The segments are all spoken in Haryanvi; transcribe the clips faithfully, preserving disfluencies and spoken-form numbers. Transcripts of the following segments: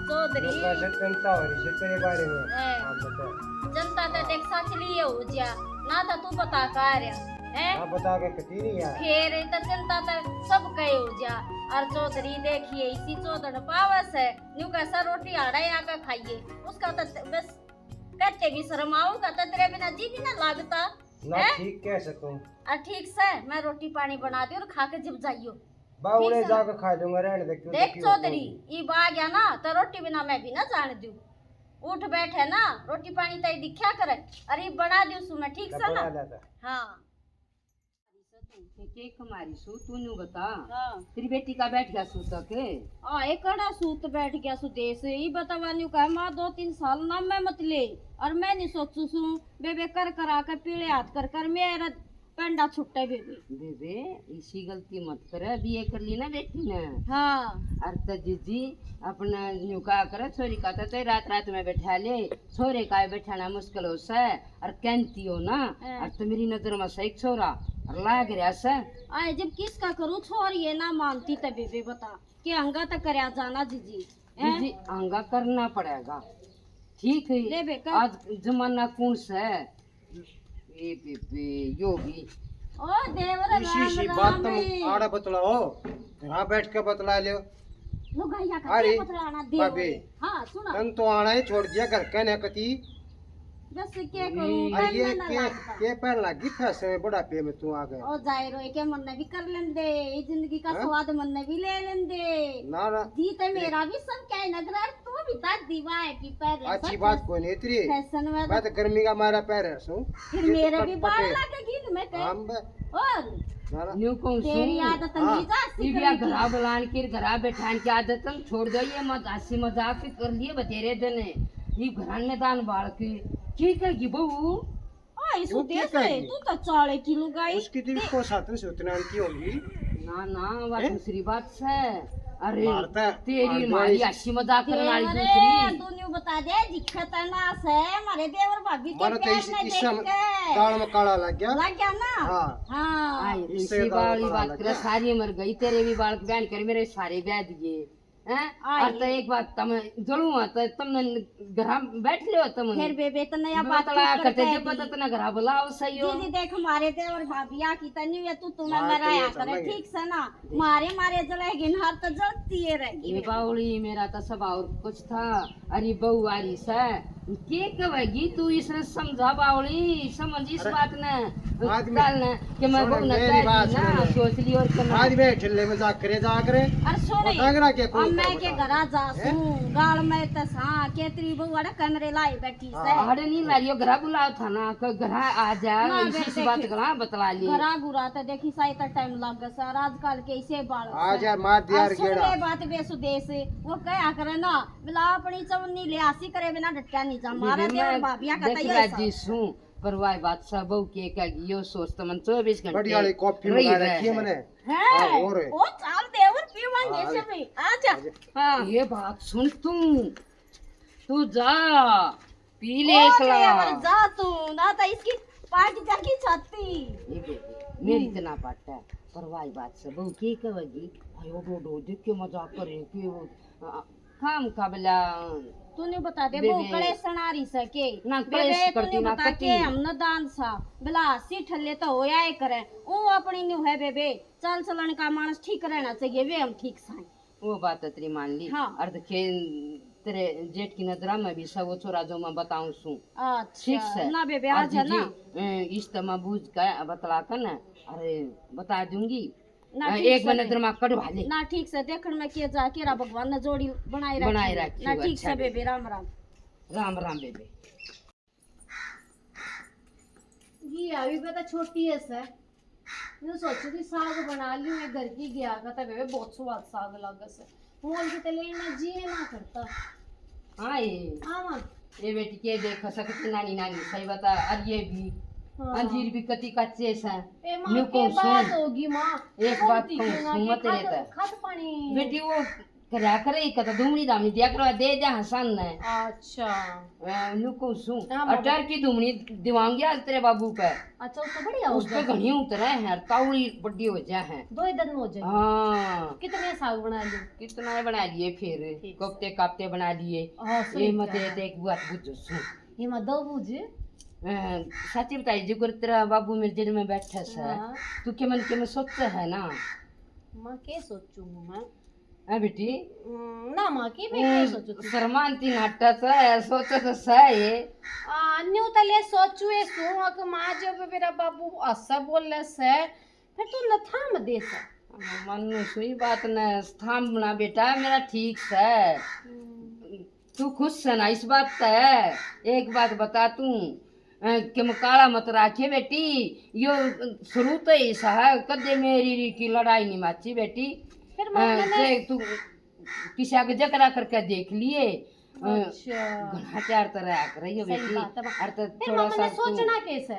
चौधरी। लोगों से चिंता हो रही है तेरे बारे में। हैं। हाँ, बता। जनता तो देख सच लिए हो जा, ना तो तू बता का रहा है। ना बता के कती नहीं यार। फिर तो जनता तो सब कहे हो जा। और चौधरी देखिए, इसी चौधर पावस है, न्यू कैसा रोटी आड़ा आके खाइए, उसका तो बस कहते भी शर्म आऊंगा तो तेरे बिना जी भी ना लगता। ना, हैं? ठीक कह सकूं। और ठीक से मैं रोटी पानी बना दी और खा के जब जाइयो। बावले ठीक से जाके खा लूंगा, रहने दे, क्यों देख दुखी होता चौधरी, हूँ? ई बा गया ना तो रोटी बिना मैं भी ना जान दूं। उठ बैठे ना, रोटी पानी तई दिख्या करे। अरे बना दूं सु मैं, ठीक से ना? बना लेता। हाँ। के, के कमारी सु, तू न्यू बता। हाँ। तेरी बेटी का बैठ गया सु तक? आ, एक कड़ा सूत बैठ गया सु देश। ई बतावा न्यू कह, माँ दो तीन साल ना मैं मत ले। और मैं नहीं सोचू सु, बेबे कर करा के पीले हाथ कर कर मेरा पेंडा छुट्टे बेबे। बेबे, इसी गलती मत करे, बीए कर ली ना बेटी ने। हाँ। अर त जीजी, अपना न्यू का करे, छोरी का त रात रात में बैठा ले, छोरे का बैठाना मुश्किल हो से, अर कहती हो ना, हाँ। अर त मेरी नजर में सही छोरा, अर लाग रहा से। आए, जब किसका करूँ, छोरी ये ना मानती त बेबे बता, के हंगा त करया जाना जीजी, हैं? जीजी, हंगा करना पड़ेगा, ठीक है? ले बे, कर। आज जमाना कौन सा है? ए बेबे, यो भी। ओ देवर इसी राम सी राम बात तुम है। आड़ा बतलाओ, यहाँ बैठ के बतला लियो। लुगाइया का अरे, क्या बतलाना देवर? भाभी। हाँ, सुना। तन तो आना ही छोड़ दिया घर का ने कती। बस के करूं, अरे ये करना ना के, लगता। के पैर लगी फैसे में बुढ़ापे में तू आ गए। ओ जाए रोए के मन भी कर लेंदे, ये जिंदगी का हाँ? स्वाद मन भी ले लेंदे। ना, ना। जी ते मेरा भी सब क्या है नगरार। तू भी दादी वाह की पैर रहे अच्छी सब बात कोई नहीं तेरी। फैशन में मैं तो गर्मी का मारा पैर रहा सूं। फिर मेरे भी बाल लगेगी न मैं कह। हम बे- और ना, ना। न्यू कहूं तेरी सूं। आदत हाँ। नहीं जा इबिया सिकने की। घरा बुलान की, घरा बैठान की आदत तुम छोड़ दो, ये मत हंसी मजाक कर लिए बतेरे दिन। ये घरान में दान बाल की। ठीक है जी बहू। आ, इस वो क्या देश में कहेगी? तू तो चाले की लुगाई। उसकी दिल को सातन से उतना आंटी होगी। ना, ना, वो हैं? दूसरी बात से। अरे, मारता है, तेरी मार दो मारी इस- हंसी मजाक करने वाली अरे, दूसरी। तू न्यू बता दे, दिक्कत है ना से, हमारे देवर भाभी के मारो तो प्यार इस, में इस देख समय के। दाल में काला लग गया। लग गया ना? हाँ। हाँ। आई, इससे इसी दाल में वाली काला बात लग करे, गया। सारी मर गई, तेरे भी बाल बहन कर, मेरे सारे ब्याह दिए। हैं? आई। और तो एक बात तम जलू है, तो तुमने घरा बैठ लियो तुम। फिर बेबे, तन्ने या बात बतला क्यों करते करते जब दी? पता तन्ने घरा बुलाओ सही हो। दीदी, देख, हमारे देवर भाभी आ की तन्ने ये तू तुम्हें मार मराया तो ये करे, चलेंगे। ठीक से ना? मारे, मारे जलेगी ना, हर तो जलती है रहेगी। ये बावली, मेरा तो स्वभाव कुछ था। अरे बहू आ रही से, के कहेगी तू, इसने समझा बावली, समझ इस अरे, बात ने, आदमी, कल ने, कि मैं सुन, बहू ने मेरी कह बात दी ना, सुन। सोच ली और करना। आज मैं ठल्ले मजाक करे जा करे। अरे सुन, और डांगरा के अब कौन मैं कर के बता? घरा जा हैं? सूं, गाल में तो सा, के तेरी बहू अड़ा कमरे लाई बैठी हाँ। से। अरे नहीं लारियो, घरा बुलाओ था ना, को घरा आ जा, ना, इसी बेटे सी बात के करा बतला लिए। घरा गुरा तो देखी साई तो टाइम लग गया सर, आजकल के इसे बाल आज से। यार मार दिया और यार सुन गेड़ा। ले बात बेसुदेश, वो कहा करे ना, बिला अपनी चवन्नी ले आसी करे बिना डटका नहीं जा। मारा दीदी, देवर मैं भाभिया का देख तैयार राजी सा। सूं, पर वाई बात सब बहू के कह गई, यो सोच तो मन चौबीस घंटे बड़ी वाली कॉफी रही मंगा रहे रखी है हैं। मैंने। हैं? हाँ, और? ओ चाल देवर पीवांगे हाँ, से भी। आजा। आजा। हाँ। ये बात सुन तू, तू जा, पी ले ओ एकला। देवर, जा तू, ना तो इसकी पाट जागी छाती। ये बेबे, मेरी हम्म। इतना पाटा है, पर वाई बात से बहू के कहेगी, आयो डोडो देख के मजाक करे के वो, आ, खाम खा बला। तूने बता दे, बेबे। बहू कलेश सुना रही से के? ना, बेबे, कलेश करती तूने ना बता कती। के हम न दान सा, बला हंसी ठल्ले तो होया ही करे। ओ अपनी न्यू है बेबे, चाल चलन का मानस ठीक रहना चाहिए, वे हम ठीक साई। वो बात तो तेरी मान ली। हाँ। और देखे तेरे जेठ की नजरा में भी सब वो छोरा जो मैं बताऊं सू। अच्छा। ठीक से। ना बेबे, और आज है जीजी, ना। ए, इस तमा बूझ का बतला कर ना, अरे बता दूंगी। ना, अ, ठीक एक से महीने नहीं। तेरे माँ कटवा ले। ना, ठीक से देखण में के जा, केरा भगवान ने जोड़ी बनाए रखी बनाए है। रखी ना, हो, ठीक अच्छा से बेबे। बेबे, राम राम। राम राम बेबे। ये अभी पता छोटी है सर। मैं सोचू थी साग बना लूं, मैं घर की गया का था बेबे, बहुत स्वाद साग लगा सर। मोल के तले ना जी ना करता। हाँ, ये। हाँ, माँ। ये बेटी के देख सकते नानी, नानी सही बता, और ये भी हाँ। अंजीर भी कति कच्चे से। ए माँ, न्यू के कौन बात सुन? होगी माँ? एक बात कौन कहूँ, सुन, सुन मत रे खत, तो। खत पानी। बेटी वो करया करे, एक तो दुमड़ी दामड़ी दिया करो, दे दे हसन ने। अच्छा। मैं न्यू कहूं सूं। हाँ, और बाबू। टर की दुमड़ी दिवाऊंगी आज तेरे बाबू पे। अच्छा, उसको बढ़िया हो उस पे गया। घणी उतरे हैं, तावड़ी बड्डी हो जा है। दो ही दिन में हो जाए। हाँ। कितने साग बना लिए? कितना ही बना लिए फिर, ठीक। कोफ्ते काफ्ते बना लिए। हाँ, सही ये मत कहा। ये देख, बुआ बुझ सूं। ये मत दो बुझ। अ, सच्ची बताई जी, गुरु तेरा बाबू मेरे जेल में बैठा से। हाँ। तू के मन के में सोचा है ना? माँ, के सोचूं हूँ मैं? हाँ बेटी। हम्म, ना माँ, के मैं हम्म, के सोचूं तू? शर्मांती नाटा से, सोचा तो सही है। आ, न्यू तले सोचू ए सूं, अक माँ, जब मेरा बाबू ऐसा बोले से, फिर तू न थाम दे से। मन्नू सुई बात न थाम ना बेटा, मेरा ठीक से। हम्म। तू खुश से ना इस बात से? एक बात बता तू, अ, के मैं काला मत राखे बेटी, यो शुरू तो ऐसा है, कदे मेरी री की लड़ाई नहीं माची बेटी। फिर अ, मम्मी ने ते तू किसी आगे जकरा करके देख लिए। अ, अच्छा। घना प्यार तो रहा कर रही हो सही बेटी। बात है। और तो फिर थोड़ा मम्मी सा ने तू सोचना कैसे?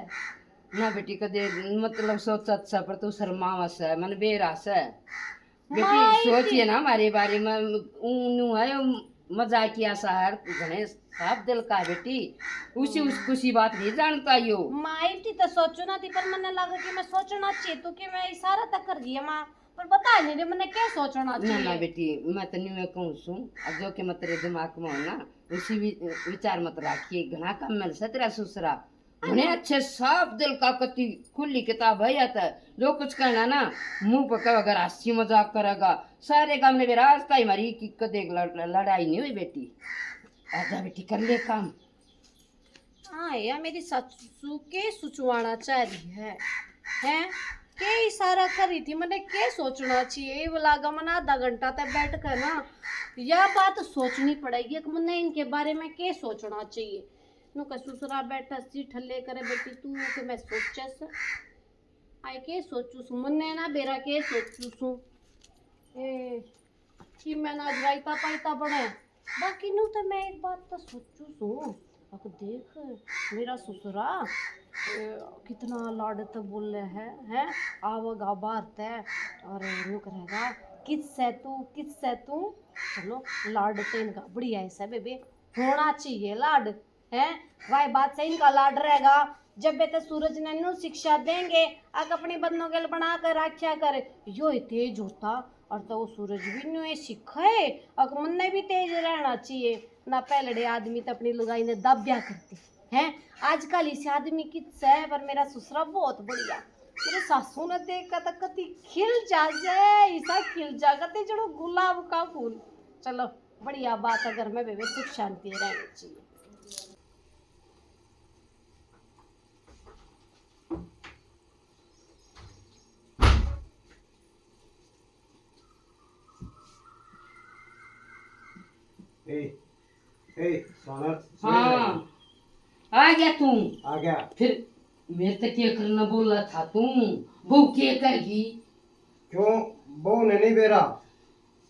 ना बेटी, कदे मतलब सोच अच्छा, पर तू शर्मावा से, मन बेरा से। बेटी, माई सोचिए ना हमारे बारे में, ऊनू है मजाकिया सा है, घणे साफ दिल का बेटी, उसी उस खुशी बात नहीं जानता यो। माई थी तो सोचना थी, पर मन्ने लगा कि मैं सोचना चाहिए, तू कि मैं इशारा तक कर दिया माँ, पर बता नहीं रे मन्ने क्या सोचना ना, ना चाहिए। बेटी, मैं तो न्यू कहूँ सूं, अब जो कि मैं तेरे दिमाग में हो ना, उसी वि-, विचार मत रखिए, घना कम मिल से तेरा सुसरा। घणे अच्छे साफ दिल का, कति खुली किताब है या तो। जो कुछ कहना ना, मुंह पर कह, अगर हंसी मजाक करेगा, सारे काम ने बेरा आज ताई मारी कि कदे एक लड़-, लड़ाई नहीं हुई बेटी। आजा बेटी, कर ले काम। हाँ यार, मेरी सासू के सुचवाना चाह रही है, हैं? के इशारा कर रही थी, मने के सोचना चाहिए? ये वाला गमन आधा घंटा तक बैठ कर ना, या बात सोचनी पड़ेगी कि मन्ने इनके बारे में के सोचना चाहिए। नु कह, "सुसरा बैठा सी ठल्ले करे बेटी तू, के मैं सोचस? आए के सोचू सू, मन्ने ना बेरा के सोचू सू। ए, कि मैं ना आज रायता पायता बने। बाकी नु तो मैं एक बात तो सोचू सू, अब देख, मेरा सुसरा, ए, कितना लाड ते बोले है, हैं? आवगा बाहर ते और नु कहेगा, 'किस से तू, किस से तू?' चलो, लाड ते इनका बढ़िया है से बेबे, होना चाहिए लाड।" हैं? वाई बात से इनका लाड रहेगा। जब बेटे सूरज ने न्यू शिक्षा देंगे, अक अपनी बदनों गेल बना कर रखा कर, यो ही तेज होता। और तो वो सूरज भी न्यू ही सीखे, अक मन्ने भी तेज रहना चाहिए ना। पहलड़े आदमी तो अपनी लुगाई ने दाब्या करते हैं। आजकल इस आदमी की सह पर मेरा सुसरा बहुत बढ़िया। मेरे सासू ने देख कर तो कति खिल जा से, ऐसा खिल जा कति जड़ो गुलाब का फूल। चलो, बढ़िया बात है, घर में बेबे सुख शांति रहनी चाहिए। ए, ए, सोना, सोना हाँ। आ गया तू। आ गया। फिर मेरे तक के करना बोला था तू? बहू के कहेगी? क्यों? बहू ने नहीं बेरा।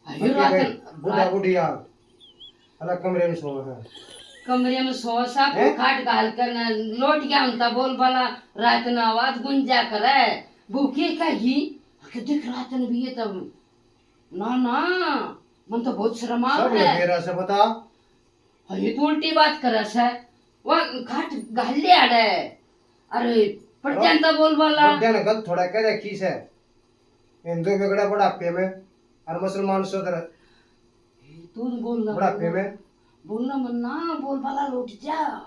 अरे अरे रात भाई, बुढ़ा बुढ़िया अलग कमरे में सोवे है। कमरे में सोवे सा, हैं? खाट घाल कर ना, लोट गया उनका बोल बाला, रात ना आवाज गुंजा करे। बहू के कहेगी? आके देख रात ने भी ये तब। ना, ना, मन तो बहुत शर्म आ सब है। मेरा से बता। अरे तू उल्टी बात करे से। वह खाट घाल ले आड़े। अरे, पड़ जाता बोल बाला। बड्डे ने गलत थोड़ा कह रखी से। हिंदू बिगड़ा बुढ़ापे में और मुसलमान सुधर। तू बोल ना, बुढ़ापे में। बोल ना मन्ना, बोल बाला लौट जा।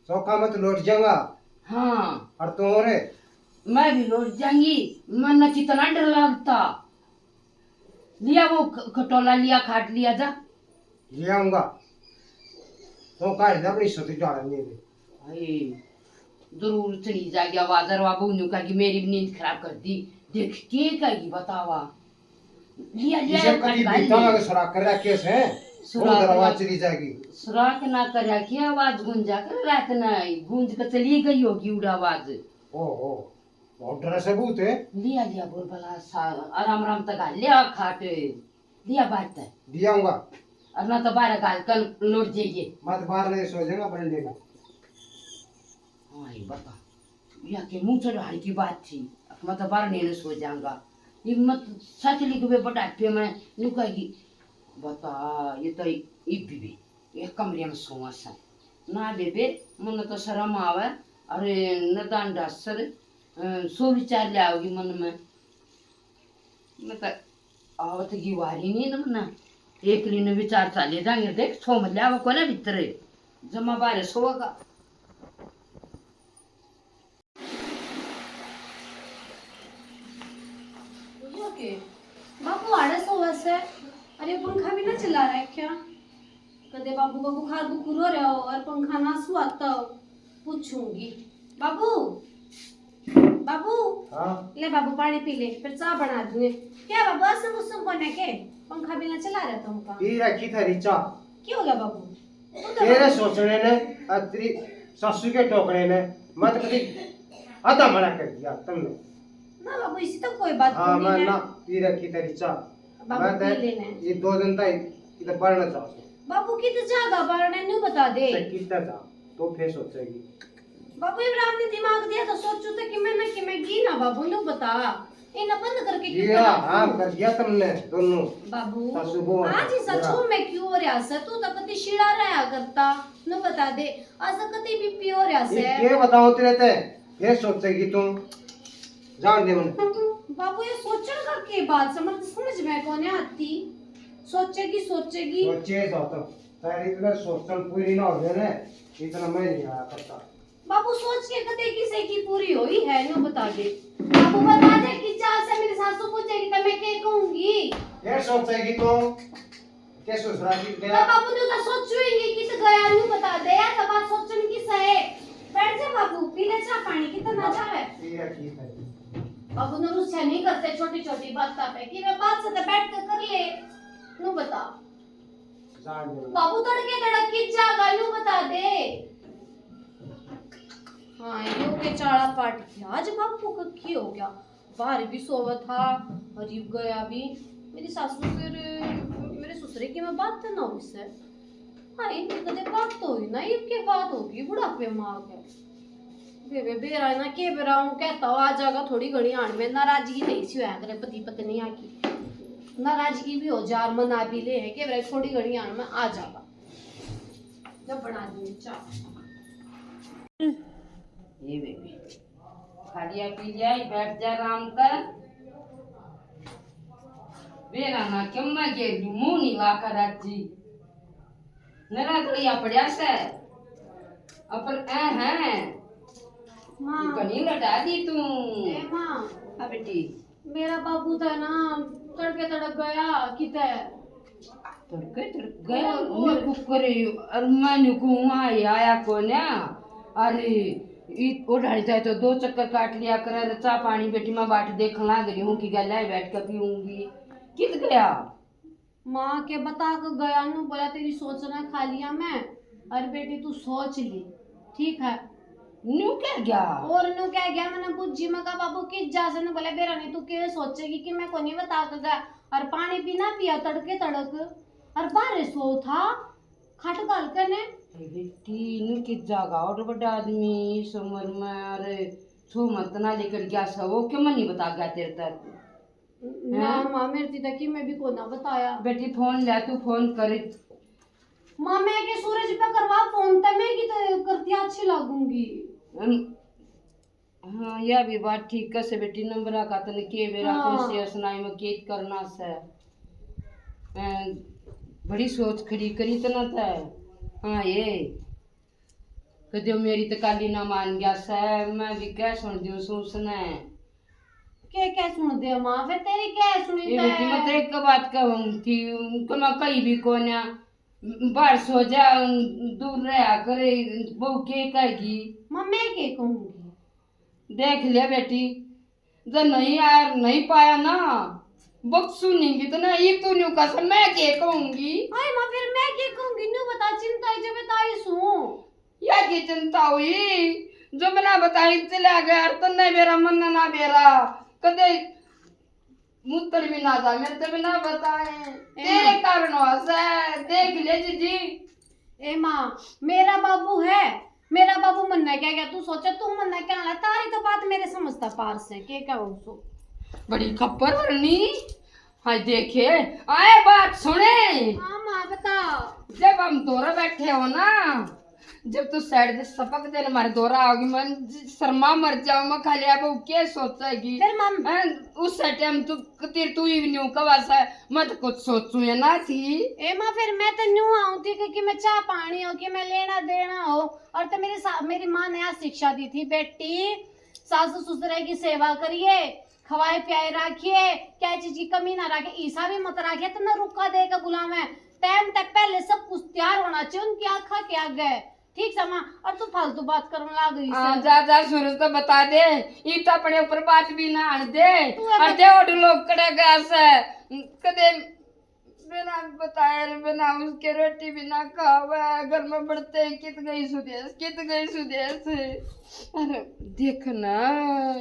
चौका मत लौट जाऊंगा। हाँ। और तू रे? मैं भी लौट जाऊंगी। मन्ना कितना डर लगता। लिया वो ख-, खटोला लिया, खाट लिया जा। ले आऊंगा। तो काट दे अपनी सती जाड़ा नहीं दे। भाई, जरूर चली जा गया बाजार, वा बहू ने कहा कि मेरी भी नींद खराब कर दी। देख, के कहेगी बतावा। लिया, लिया, इसे खाट कभी घाल बीता लिया। में सुराख कर रखे से, सुराख वो दरवाज ना, चली जाएगी। सुराख ना कर रखी, आवाज गूंजा कर रात ना आई, गूंज के चली गई होगी उड़ा आवाज। ओहो, बहुत डर से भूत है। लिया, लिया, बोल भला सा, आराम, आराम तक घाल लिया खाट। दिया बात है। दिया हूँगा। और ना तो बारह गाल कल लौट जाइए। मैं तो बारह नहीं सो जाऊंगा बरंडे में। हाँ, ये बता। या के मुंह चढ़ाने की बात थी। अब मैं तो बारह नहीं सो जाऊंगा। ये मत सच लिख बे बुढ़ापे में, यूं कहेगी, बता, ये तो इब भी एक कमरे में सोवा से। ना बेबे, मन्ने तो शर्म आवे। अरे, नदान डासर, अ, सो विचार ले आओगी मन में। मैं तो आवत की वारी नहीं ना मन्ने। एकली ने विचार चाले जाएंगे, देख, सो मत ले आवे कोने भीतर, जमा बाहर सोवेगा। यो के? बापू आड़े सोवे से। अरे, पंखा भी ना चला रहा है क्या? कदे बापू का बुखार बुखूर हो रहा हो और पंखा ना सुहाता हो, पूछूंगी। बाबू, बाबू, हाँ? ले बाबू, पानी पी ले, फिर चाय बना दूंगे। क्या बाबू, असम उसम कोने के? पंखा भी ना चला रहा तुमका। पी रखी थारी चाय। क्या हो गया बाबू? तेरे सोचने ने और तेरी सासू के टोकने ने मत कभी आधा मना कर दिया तुमने। ना बाबू, इसी तो कोई बात हाँ, नहीं मैं है। ना पी रखी तेरी चाय। बाबू, मैं पी ते लेने। ये दो दिन तक इधर पढ़ना चाहते। बाबू, कित जागा पढ़ने, न्यू बता दे। से कितना था, तो फिर सोचेगी। बाबू, इमरान ने दिमाग दिया तो सोचू तो कि मैं ना कि मैं गी ना बाबू, न्यू बता। इन्हें बंद करके क्यों ये बना? आराम कर दिया तुमने दोनों। बाबू, सासू बहू आज ही सच मेरा। में क्यों हो रहा से? तू तो कति शिड़ा रहा करता, नु बता दे। आज कति बीपी हो रहा से। ये के बताओ तेरे ते? फिर सोचेगी तू। जान दे मन्ने। बाबू, ये सोचण का के बात से? मन्ने समझ में कोनी आती। सोचेगी, सोचेगी। सोचे जा तो। तेरी इतना सोचण पूरी ना हो जाए ना, इतना मैं नहीं आया करता। बाबू, सोच के कदे किसे की पूरी होई है, न्यू बता दे। बाबू, बता दे कि चाल से मेरी सासू पूछेगी तो मैं के कहूंगी? फिर सोचेगी तू, के ससुरा की तो गया? बाबू, न्यू तो सोचूंगी कि तो गया, न्यू बता दे यार, तो बात सोचन की सहे। बैठ जा बाबू, पी ले चाय पानी, कितना ना जावे। ठीक है, ठीक है। बाबू, न्यू रुस्सा नहीं करते छोटी छोटी बात पे, कि मैं बात से तो बैठ के कर ले, न्यू बता। जान दे। बाबू, तड़के तड़क की जागा, न्यू बता दे। हाँ, यो के चाला पाट गया। आज बापू का की हो गया? बाहर भी सोवा था और इब गया भी। मेरी सासू फिर मेरे ससुरे की मैं बात तो ना हुई से। हाँ, इनकी कदे बात तो हुई ना, इब के बात होगी बुढ़ापे में आके। बे, बे, बेरा ना के बेरा हूँ, कहता हो आ जागा थोड़ी घणी आण में, नाराजगी नहीं सी होया करे पति पत्नी आकी। नाराजगी भी हो जा, मना भी ले है, के बेरा थोड़ी घणी आण में आ जागा। जब बना दूंगी चाय। ये बेबी, खा लिया, पी लिया, बैठ जा आराम कर। बेरा ना क्यों मैं गेर लूं, मुंह नहीं लाकर राजी। नरा गलिया पड़या से, अपन ए है। माँ। घणी लटा दी तू। ए माँ। हाँ बेटी। मेरा बाबू था ना, तड़के तड़क गया किते। तड़के तड़क गया, और, और। न्यू कुकर, और मैं न्यू कहूँ, आया, आया कोन्या। अरे, ई ओढ़ाई जाए तो दो चक्कर काट लिया कर, अरे, चाय पानी बेटी मैं बाट देख लाग रही हूँ कि गले बैठ कर पीऊंगी। कित गया? माँ के बता के गया, न्यू बोला, तेरी सोच ना खा लिया मैं। अरे बेटी, तू सोच ली, ठीक है। न्यू कह गया? और न्यू कह गया, मैंने बुझी, मैं कहा, बाबू, किस जा से? न्यू बोला, बेरा नहीं, तू के सोचेगी कि मैं कोनी बता के गया। और पानी भी ना पिया तड़के तड़क, और बाहर सो था, खाट घाल के ने। अरे बेटी, न्यू किस जागा और बड़ा आदमी इस उम्र में, अरे, छो मत ना लेकर गया सा, वो क्यों मैं नहीं बता गया तेरे तक? ना हैं? माँ, मेरे ती तक मैं भी कोना बताया। बेटी, फोन ले, तू फोन कर। माँ, मैं के सूरज पे करवा फोन, ते मैं की तो करती अच्छी लगूंगी। हम, हाँ, यह भी बात ठीक है से बेटी, नंबरा का तने के बेरा हाँ। कौन से सुनाई में के करना से। हैं, बड़ी सोच खड़ी करी तना ते। हाँ, ये कदे मेरी तो काली ना मान गया सै, मैं भी कह सुन दियो सूं उसने। के, के सुन दे माँ, फिर तेरी के सुनी ये तै? बेटी, मैं तो एक बात कहूँ थी, उनको मैं कहीं भी कोन्या, बाहर सो जा, दूर रहा करे, बहू के कहेगी? माँ, मैं के कहूँगी? देख लिया बेटी, जब नहीं आया, नहीं पाया ना, बक्सू नहीं भी तो ना, ये तू न्यू कह, मैं के कहूँगी? हाय माँ, फिर मैं के कहूँगी? न्यू बता, चिंता ही जब ताई सूं। या की चिंता हुई, जो बिना बताई चला गया, और तन्ने बेरा, मन्ने ना बेरा, कदे मूत्र भी ना जा, मेरे ते बिना बताए। ए तेरे माँ। कारण हुआ से, देख ले जीजी। ए माँ, मेरा बाबू है, मेरा बाबू मन्ने क्या गया, तू सोचे तू मन्ने क्या ला, तारी तो बात मेरे समझता पार से, के क्या हो सो। बड़ी खप्पर वरनी, हाँ देखे, आए बात सुने। हाँ माँ, बता। जब हम दोरा बैठे हो ना, जब तू साइड से सपक देन मारे दोरा आओगी, मन शर्मा मर जाऊं मैं। खाली अब वो क्या सोचेगी? फिर माँ हैं, उस टाइम तू कतिर तू ही न्यू कवा सा, मैं तो कुछ सोचू या ना थी। ए माँ, फिर मैं तो न्यू आऊं थी क्योंकि मैं चाह पानी हो कि मैं लेना देना हो। और तो मेरे सा-, मेरी माँ ने आज शिक्षा दी थी, बेटी सासू ससुरे की सेवा करिए, खवाए पियाए राखिए, क्या चीज की कमी ना रखे, ईसा भी मत रखे, तो ना रुका दे के बुलावे। टाइम तक पहले सब कुछ तैयार होना चाहिए उनकी आंखा के आगे। ठीक सै माँ, और तू फालतू बात करने लाग गई हाँ, सै। जा जा, सूरज तो बता दे, ई तो अपने ऊपर बात भी ना आन दे। तू और ऐसा दे और लोग कड़े गया सै, कदे बिना बताए रे, बिना उसके रोटी भी ना खावे, घर में बढ़ते कित गई सुदेश, कित गई सुदेश। अरे देख ना,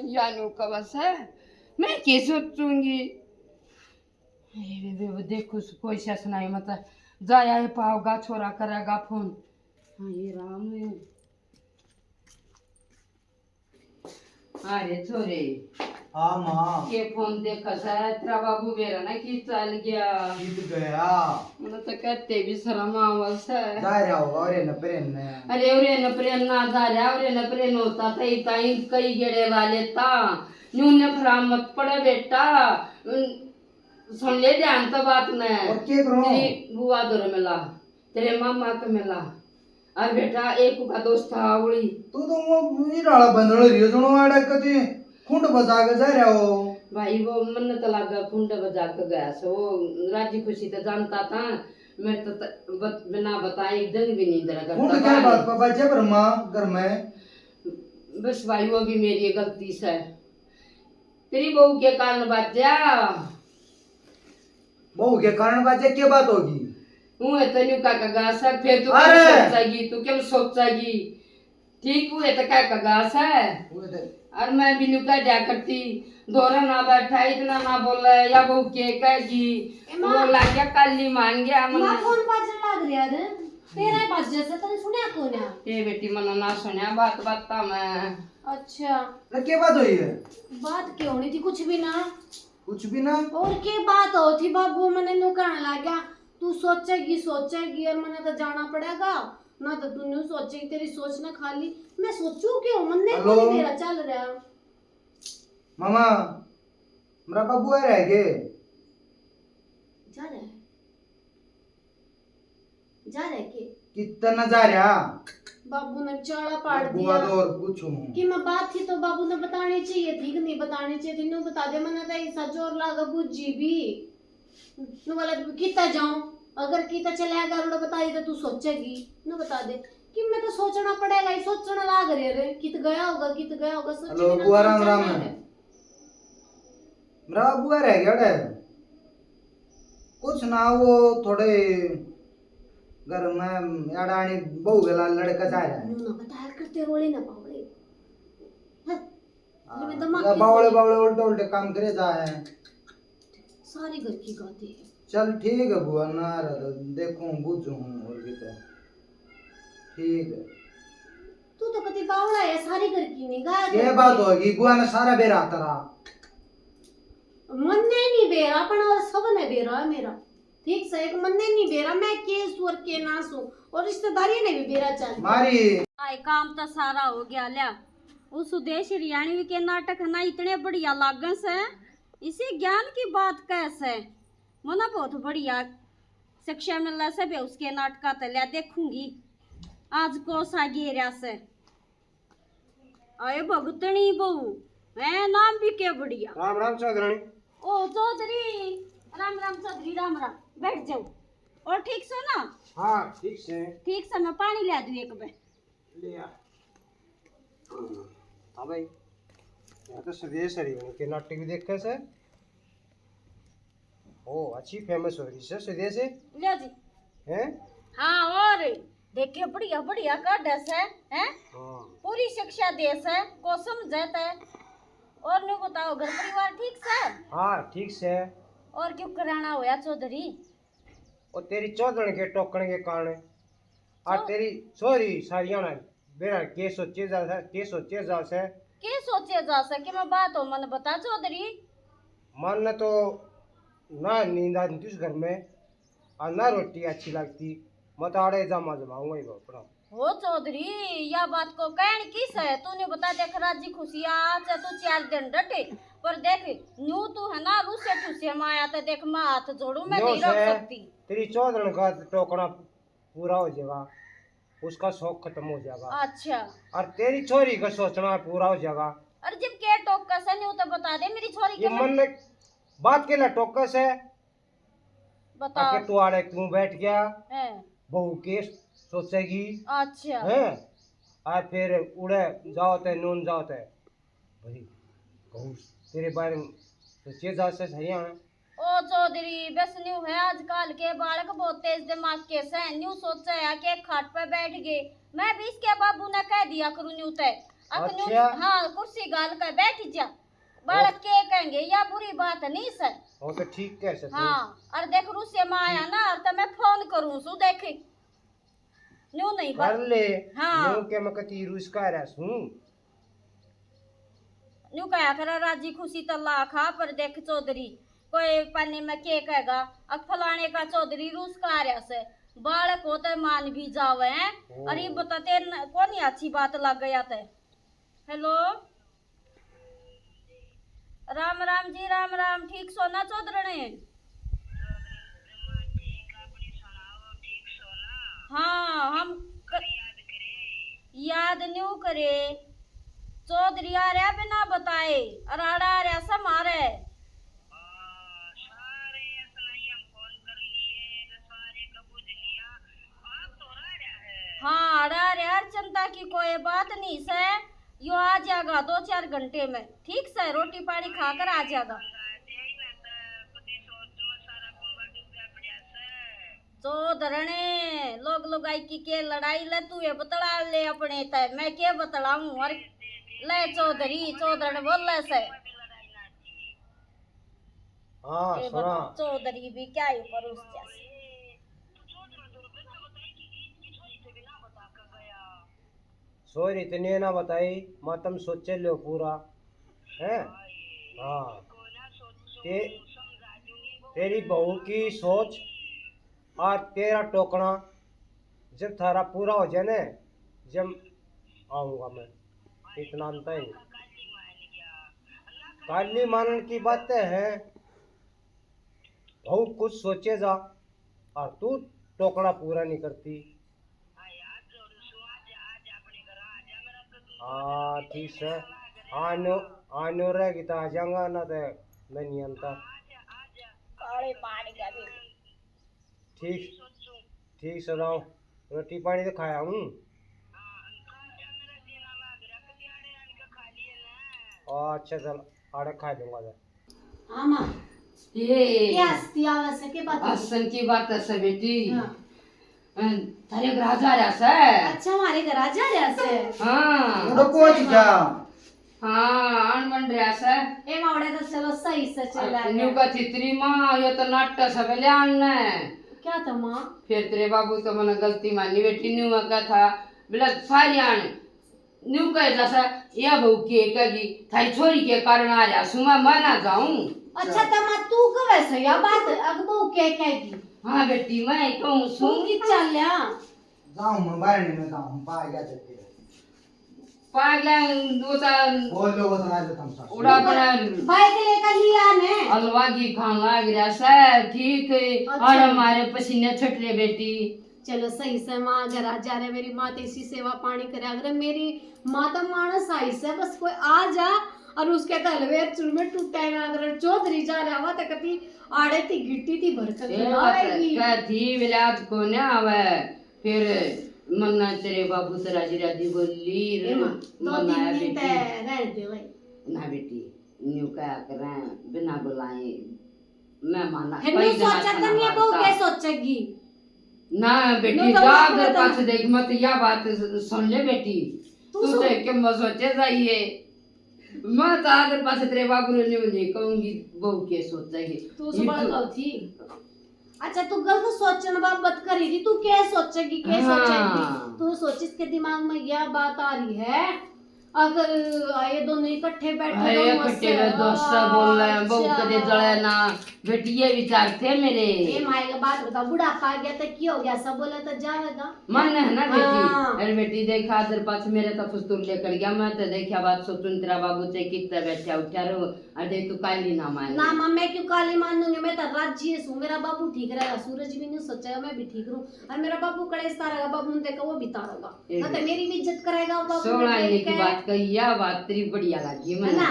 यानू का बस है, मैं क्या सोचूंगी? ए, बे, बे, बे, देखो, कोई से सुनाई मत, जाया है पाओगा, छोरा करेगा फोन। हाँ, ये राम है। अरे छोरे। हाँ माँ। के फोन देखा सै, तेरा बाबू बेरा ना की चल गया। कित गया? मैंने तो कहते भी शर्म आवा सै। जा रहा होगा, अरे न प्रेम ने। अरे, अरे न प्रेम ना जा रहा, अरे न प्रेम होता तो इतना ही कई गेड़े ला लेता। न्यू ने फराम मत पड़े बेटा। सुन ले ध्यान तो बात ने। और के करूं? तेरी बुआ दो रे मिला, तेरे मामा के मिला। और बेटा, एक का दोस्त था उड़ी। तू तो वो ईराला बंदल रही है, सुनो आड़ा कती खुंड बजा के जा रहा हो। भाई, वो मन तो लागा खुंड बजा के गया से, वो राजी खुशी तो जानता था। मेरे तो त-, बत-, बिना बताए एक दिन भी नहीं इधर करता खुंड क्या भाई। बात पर बाजे ब्रह्मा घर में? बस भाई, वो भी मेरी गलती से। तेरी बहू के कान बाजा। बहू के कान बाजे, के बात होगी? हूँ है तन्यू का कगा सै, फिर तू अरे! क्या सोचेगी, तू क्या सोचेगी? ठीक हूँ है तो क्या कगा सै? वो तो और मैं भी न्यू कह दिया करती, दोरा ना बैठा, इतना ना बोले, या बहू के कहेगी? ए माँ। वो लाग गया, काली मान गया, मन माँ, फोन बाजन लाग रहा है, तेरा बाजे से तने सुनया कोन्या? ए बेटी, मन्ने ना सुनया, बात बात मैं। अच्छा। तो के बात हुई है? बात के होनी थी, कुछ भी ना। कुछ भी ना? और के बात हो थी बाबू, मन्ने न्यू कहने लग गया, तू सोचेगी, सोचेगी और मन्ने तो जाना पड़ेगा, ना तो तू न्यू सोचेगी, तेरी सोच ना खाली। मैं सोचू क्यों, मन्ने हेलो। कोई मेरा चल रहा। मामा, मेरा बाबू आ रहा है के? जा रहा है। जा रहा है के? कितना जा रहा? बाबू ने चाला पाड़ बुआ दिया। तो और पूछूं। कि मैं बात थी तो बाबू ने बतानी चाहिए थी कि नहीं बतानी चाहिए थी? न्यू बता दे, मन्ने तो ऐसा जोर लागा बूझी भी। न्यू बोला, "किता जाऊं? अगर किता चला गया, बता दे तो तू सोचेगी।" न्यू बता दे कि मैं तो सोचना पड़ेगा ही, सोचना लाग रहे रे, कित गया होगा, कित गया होगा, सच हेलो, में ना बुआ, राम राम। मेरा बुआ रह गया रे। कुछ ना, वो थोड़े घर में याडानी बहू गला लड़का जा रहा है। न्यू ना बताया करते, रोले ना पावले। हाँ। हाँ, अरे, मैं दिमाग या की बावले गोली। बावले उल्टे उल्टे काम करे जा है। सारी घर की गाती है। चल ठीक है बुआ, ना रह, देखूं, बूझूं हूँ और भी तो। ठीक है। तू तो कति बावला है, सारी घर की नहीं गा। ये बात होगी, बुआ ने सारा बेरा तेरा। मन्ने नहीं बेरा, अपना और सब ने बेरा है मेरा। ठीक सै, एक मन्ने नहीं बेरा, मैं के सूं और के ना सूं, और रिश्तेदारी ने भी बेरा चल। मारी। आए, काम तो सारा हो गया, ल्या। उस सुदेश रियाणी के नाटक ना इतने बढ़िया लागन सै, इसे ज्ञान की बात कह सै। मना बहुत बढ़िया शिक्षा मिला सै बे उसके नाटका तै, ल्या देखूंगी आज कौन सा गेरा सै। आए भगतनी बहू, हैं, नाम भी के बढ़िया। राम राम चौधरानी। ओ चौधरी, राम राम चौधरी, राम राम। बैठ जाओ। और ठीक सो ना? हाँ, ठीक सै। ठीक सै, मैं पानी ला दूं एक बे। ले आ। हाँ भाई, यहाँ तो सुदेश हरी के नाटक भी देखे सै। ओ, अच्छी famous हो रही सै सुदेश। लो जी। हैं? हाँ, और देखे बढ़िया बढ़िया काढ़े सै, हैं? हाँ। पूरी शिक्षा दे सै, को समझे तै। और न्यू बताओ, घर परिवार ठीक सै? हाँ, ठीक सै। और क्यों कराना होया चौधरी? ओ तेरी चौधरन के टोकण के कारण। आ चौ- तेरी छोरी सारियाणा बेरा के सोचे जा सै, के सोचे जा सै? के सोचे जा सै? के मैं बात हो, मन बता चौधरी। मन तो ना नींद आती उस घर में, और ना रोटी अच्छी लगती। मैं तो आड़े जामा जमाऊंगा ही अपना। हो चौधरी, या बात को कहन की सै? तू न्यू बता, देख राजी खुशी आ, चाहे तू चार दिन डटे, पर देख न्यू तू है ना रूसे ठूसे में आया, तो देख मैं हाथ जोड़ू, मैं न्यू नहीं रोक सै सकती। तेरी चौधरण का टोकना पूरा हो जाएगा, उसका शौक खत्म हो जाएगा। अच्छा। और तेरी छोरी का सोचना पूरा हो जाएगा। अरे जब के टोकस है, न्यू तो बता दे मेरी छोरी ये के मन। मन ने बात के लिए टोकस है। बता। आके तू आड़े क्यों बैठ गया? हैं। बहू के सोचेगी। अच्छा। हैं? आ फिर उड़े जाओ ते नून जाओ ते भाई, कहूँ तेरे बारे में सोचे जा से सही है। ओ चौधरी, बस न्यू है, आजकल के बालक बहुत तेज दिमाग के सै। न्यू सोचे है कि खाट पे बैठ गए। मैं भी इसके बाबू ने कह दिया करूँ न्यू ते। अक न्यू, अच्छा। हाँ, कुर्सी गाल के बैठ जा। बालक ओ। के कहेंगे, या बुरी बात नहीं सै। वो तो ठीक कह सै तू। हाँ, और देख रूसे में आया ना, और तो मैं फोन करूँ सू, देख। न्यू नहीं कर बात। ले। हाँ। न्यू के मैं कती रूस का रहा सूं। न्यू कहा करा राजी खुशी तला खा, पर देख चौधरी, कोई पानी में के कहेगा, अक फलाने का चौधरी रूस का आ रहा से, बालक हो तो मान भी जावे हैं। ओ। अरे बता तेरे न-, कौन ही अच्छी बात लग गया ते। हेलो। राम राम जी, राम राम। ठीक सो ना चौधरने? हाँ, हम क-, याद न्यू करे। चौधरी आ रहा बिना बताए, अर आड़ा आ रहा से मारे। हाँ, आड़ा आ रहा, चिंता की कोई बात नहीं से। यो आ जाएगा दो चार घंटे में, ठीक से, रोटी पानी खाकर आ जाएगा। चौधरने, लोग लुगाई की के लड़ाई ले, तू ये बतला ले अपने तय, मैं के बतलाऊं? और ले चौधरी, चौधरण बोले से। हाँ, ए सुना। बता, चौधरी भी क्या ही परोस जैसे। छोरी तने ना बताई, मातम सोचे लो पूरा, हैं? हाँ। ते-, तेरी बहू की सोच और तेरा टोकना जब थारा पूरा हो जाए ना, जब आऊँगा मैं, इतना अंत ही। काली मानन की बातें हैं, बहुत कुछ सोचे जा, और तू टोकना पूरा नहीं करती। हाँ, ठीक है। आनो, आनो रहेगी तो आ जाऊंगा, ना तो मैं नहीं आनता। काले पाड़ गया भी। ठीक, ठीक से रहो। रोटी पानी तो खाया हूँ। अच्छा, चल, आड़े खा लूंगा मैं। हाँ, माँ। ये क्या हंसती आवे से, के बात है? हंसन की बात है से, बेटी। हाँ। अन, थारे घर आ जा रहा से। अच्छा, हमारे घर आ जा रहा से। हाँ। उड़ो पहुंच जा। हाँ, आन बन रहा से। ए, मावड़े तो चलो सही से चला गया। न्यू का चित्री माँ, यो तो नाट्य सब ले आन ने। क्या था माँ? फिर तेरे बाबू तो मने गलती मानी बेटी, न्यू का था। बोला, सारी आन। न्यू कहे जैसा, या बहू के कहेगी, थारी छोरी के कारण आ रहा सु मैं, मैं ना जाऊं। अच्छा, तो माँ तू कहे से या बात, अग बहू के कहेगी? हाँ बेटी, मैं कहूँ सु। तू की चाल्या? जाऊं मैं, बाहर नहीं मैं जाऊं, हम पा गया जब के। पा गया, वो तो बोल लो, वो तो आज हम साथ। उड़ा पर बाइक लेकर लिया ने। हलवा की खान लाग रहा से, ठीक है। अच्छा। और हमारे पसीने छट रहे बेटी। चलो सही से माँ, घर आ जा रहे, मेरी माँ तो इसी सेवा पानी करे। अगर मेरी माँ तो मानस आई से, बस कोई आ जा और उसके तो हलवे चूरमे टूटेगा। अगर चौधरी जा रहा हुआ तो कभी आड़े थी गिट्टी थी भरकर ये बात है, क्या थी विलायत को ना आवे। फिर मन्ना तेरे बाबू से राजी राजी बोली रे, ए माँ, दो मन्ना तीन दिन बेटी। तै रह दे भाई। ना बेटी, न्यू कहा करें, बिना बुलाए मेहमान फिर कई न्यू दिन सोचा अच्छा तो ना नहीं है, बहू लगता। क्या सोचेगी? ना बेटी, न्यू तो जा बात अगर बता। पास देख मत, या बात सुन ले बेटी। तू तू सुन। देख के मत सोचे जाइए। मैं तो अगर पास तेरे बाबू ने न्यू नहीं कहूंगी, बहू के सोचेगी। तू ये संभाल तो लो थी। अच्छा, तू गलत सोचण बाबत करी थी, तू क्या सोचेगी, क्या हाँ। सोचेगी? तू सोचिस के दिमाग में यह बात आ रही है, अगर ये दोनों इकट्ठे बैठे हाय, रहो, इकट्ठे मस्त। बैठो, सब बोल रहे हैं, बहू अच्छा। कदे जले ना, बेटी, ये विचार थे मेरे। ये माई का बात बता, बुढ़ापा आ गया तो की हो गया, सब बोले तो जावेगा। मन है ना बेटी। हाँ। अरे बेटी, देखा, अदर पाछ मेरे तो फस्तूर लेकर गया, मैं तो देखा बात सोचूं, तेरा बाबू ते कितना बैठा उठा रहो, अरे तू काली ना मान। ना माँ, मैं क्यों काली मानूंगी, मैं तो राजी हूँ, मेरा बाबू ठीक रहेगा, सूरज भी नहीं सोचेगा, मैं भी ठीक रहूँ। और मेरा बाबू कलेश तारेगा, बाबू ने देखा वो भी तारेगा। ए ना तो मेरी भी इज्जत करेगा बाबू ने सोलह आने देख की के। बात कही, या बात तेरी बढ़िया लगी है मन्ने। ना?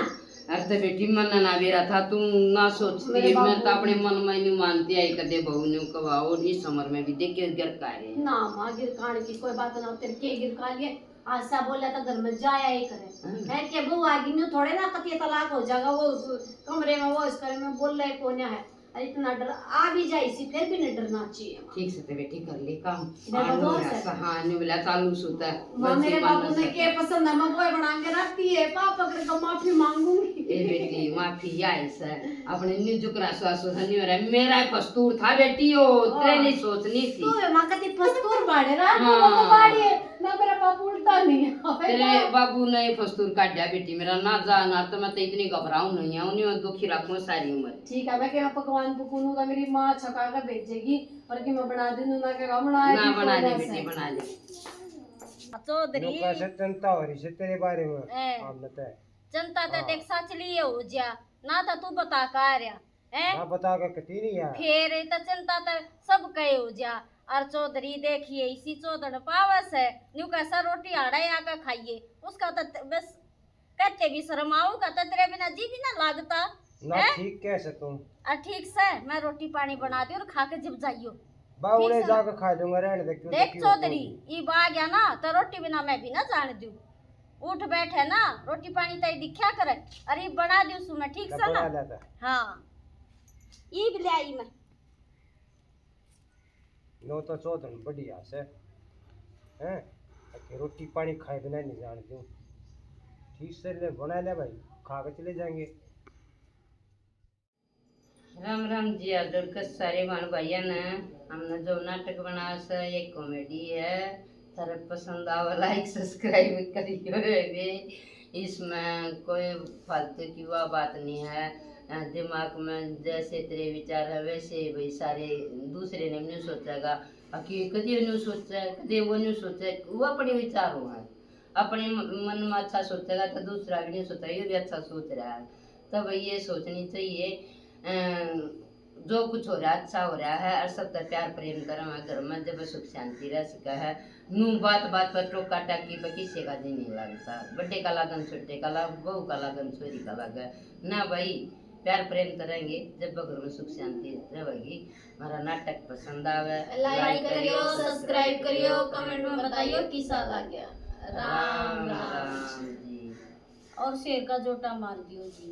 अरे तो बेटी, मन ना बेरा था, तू ना सोचती, मेरे मैं तो बाबू अपने मन में नहीं मानती आई कदे बहू ने कहा, और इस उम्र में भी देखे घर का है। ना माँ, गिरकान की कोई बात ना, तेरे के गिरका लिए, आशा बोला तो घर में जाया ही करे। हाँ। है के बहू आगी नहीं, थोड़े ना कतिया तलाक हो जाएगा, वो उस कमरे में, वो इस कमरे में बोल रहे कोन्या है। अरे इतना डर आ भी जाए इसी, फिर भी नहीं डरना चाहिए। ठीक से तो बेटी कर ले काम। देखो आनू बोल रहा से। सा, हाँ, आनू बोला चालू सूता है। माँ, बच्चे मेरे बाबू पालना ने से। के पसंद है, मैं वो बना के रखती है। पापा कर को माफी मांगूंगी। ए बेटी, माफी या है सर। अपने न्यू जुकरा सो, सो नहीं हो रहा। मेरा कस्तूर था बेटी, ओ, तेरे हाँ। नहीं सोचनी थी। तू है माँ का ती पस्तूर बाड़े रहा, तू हाँ। वो तो बाड़ी है। ना मेरा बाबू उल्टा नहीं है। तेरे बाबू ने ये फस्तूर काट दिया बेटी मेरा, ना जा ना तो मैं तो इतनी घबराऊं नहीं है, उन्हीं दुखी रखूं सारी उम्र। ठीक है, मैं क्या पकवान पकूनू का मेरी माँ छका के भेजेगी, पर कि मैं बना दूं ना, के बना ना, बना ले बेटी, बना ले। चौधरी। लोगों से चिंता हो रही है तेरे बारे में। ए, हम तो चिंता तो हाँ। देख सच लिए हो जा, ना तो तू बता का रहा। हैं? ना बता के कती नहीं यार। फेर तो चिंता तो सब कहे हो जा। और चौधरी देखिए, इसी चौधर पावस है, न्यू कैसा रोटी आड़ा आके खाइए, उसका तो त-, बस कहते भी शर्म आओगा तो तेरे बिना जी भी ना लागता। ना हैं? ठीक कैसे तुम? और ठीक से मैं रोटी पानी बना दी और खा के जिब जाइयो। बावले ठीक से जाके खा लूंगा, रहने दे, क्यों देख दुखी हो चौधरी, तुम? इब आ गया ना तो रोटी बिना मैं भी ना जान दूं। उठ बैठ है ना, रोटी पानी तय दिख्या करे। अरे बना दूं सु मैं, ठीक से ना? हाँ, ईब ले आई मैं। नो तो चौधरी बढ़िया से, हैं? अके रोटी पानी खाए बिना नहीं जान दूं। ठीक से ले बना ले भाई, खा के चले जाएंगे। राम राम जी, हाजिर के सारे बहन भाइयां ने। हमने जो नाटक बनाया से, ये कॉमेडी है। थारे पसंद आवे, लाइक सब्सक्राइब करियो रे बे। इसमें कोई फालतू की वह बात नहीं है। अ, दिमाग में जैसे तेरे विचार है वैसे ही भाई सारे, दूसरे ने नहीं सोचेगा। बाकी कदे नहीं सोचे, कदे वो नहीं सोचे, वो अपने विचार हो है। अपने म-, मन में अच्छा सोचेगा तो दूसरा भी नहीं सोचेगा, ये भी अच्छा सोच रहा है। तब ये सोचनी चाहिए, अ, जो कुछ हो रहा है, अच्छा हो रहा है, और सब तै प्यार प्रेम करें घर में, जब सुख शांति रह सके है। नू बात बात पर टोका टाकी पर किसी का जी नहीं लगता। बड़े का लागन, छोटे का लाग, बहू का लागन, छोरी का लागे ना भाई। प्यार प्रेम करेंगे जब घर में सुख शांति रहेगी। हमारा नाटक पसंद आवे, like करियो, subscribe करियो, comment में बताइयो किसा लाग्या। राम राम जी। और शेर का जोटा मार दियो जी।